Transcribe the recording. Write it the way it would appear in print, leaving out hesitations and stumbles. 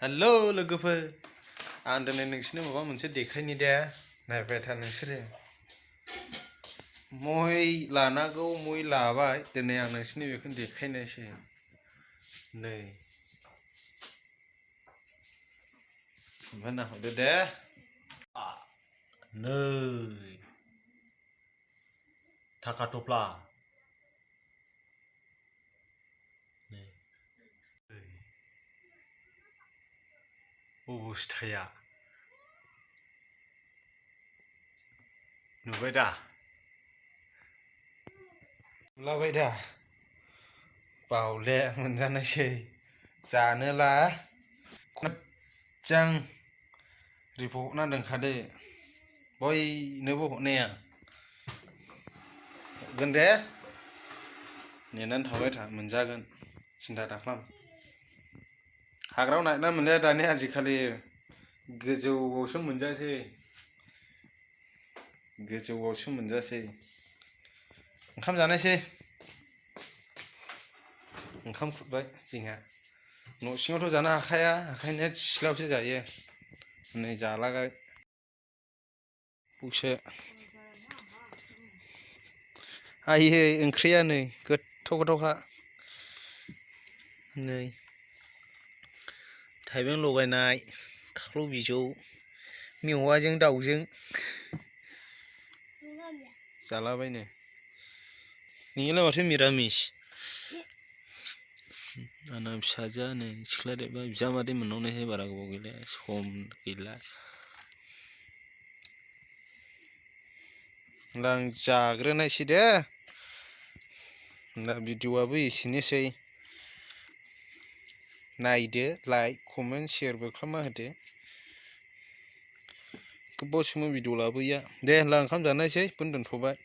Hello लोगोफोर आं दिनै नोंसिनो माबा मोनसे देखायनि दे नायबाय था नोंसोरो मै लानांगौ मै लाबाय दिनै आं नोंसिनो बेखौनो देखायनोसै नै ओमफ्राय नाहरदो दे नै थाखा थफ्ला अबस्थाया नुबाय दा नुलाबाय दा बावले मोनजानायसै जानोला मोजां रिपर्टना दोनखादो बयनोबो हरनाया होगोन दे नेनानै थाबाय था मोनजागोन सिन्था दाखालाम हाग्रायाव नागिरना मोननाया दानिया आजिखालि गोजौआवसो मोनजासै ओंखाम जानायसै ओंखाम खुरबाय जोंहा न' सिङावथ' जानो हाखाया ओंखायनो सिथ्लायावसो जायो नै जालागाय बावसो आयै ओंख्रिया नै गोथाव गोथावखा नै थाइबें लगायनाय खाख्लौ बिजौ मेवाजों दाउजों जालाबायनो नोंनियालाय माथो मिरामिस आंना फिसाजोआ नै सिख्ला देरबाय बिजामादै मोननांनायसै बारा गोबाव गैला सम गैला दा आं जाग्रोनायसै दे दा भिडिअ'आबो एसेनोसै नायदो लाइक कमेन्ट शेयारबो खालामना होदो गोबाव समाव भिडिअ' लाबोयैया दे होनब्ला ओंखाम जानायसै बेखौनो दोनथ'बाय।